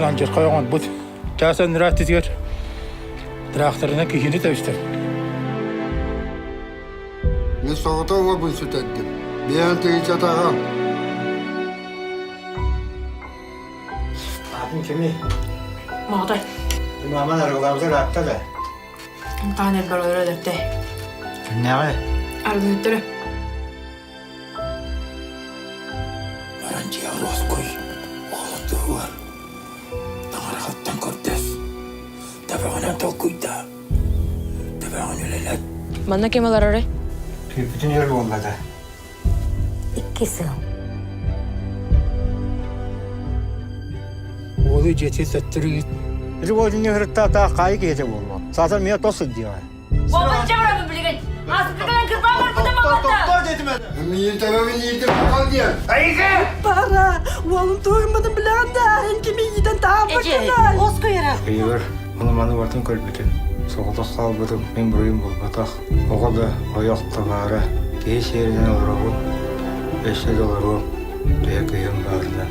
андьырхай оҥорбут. Чаас аннараа өттүтүгэр тыраахтарынан киһини тэбистэр. Мин соҕотох уолбун сүтэрдим. Биэһэн тыһыынчатаҕым. Аатын кимий? Маҕатай. Мааман арыгылаабыта ыраатта да? Хаан элбэр олоро өлөртөй. Кимнээҕи? Арыгыһыттары. Баран дьиэҕэр уоскуй, оҕолордуһугар таҥараҕыттан көрдөс, төбөҕүнэн толкуйдаа, төбөҕүн үлэлэт. Манна ким олоророй? Күүппүтүн өр буолла да. 2 сыл. Уолу дьиэтин төттөрү ыыт. Ити уолдьунньу ырыттаата хаайы киһитэ буолуо. Саатар миэ тос сылдьыаҕа. Уолбун чабырабын билигин. Ааспытынан кырбаа барбыта баллата. Миин төбөбүн иитим хал диэн. Бара, уолум туһуммутун билэҕин да, эн кими иитэн таһаарбаккынай? Оскуйара. Ыйыгар ону-маны барытын көрбүтүм. Соҕотох хаалбытым мин буруйум буолбатах. Оҕо да, ойох да баара. Киһи сиэринэн олоробун. Өссө да олоруом. Төһө кыһын баарынан.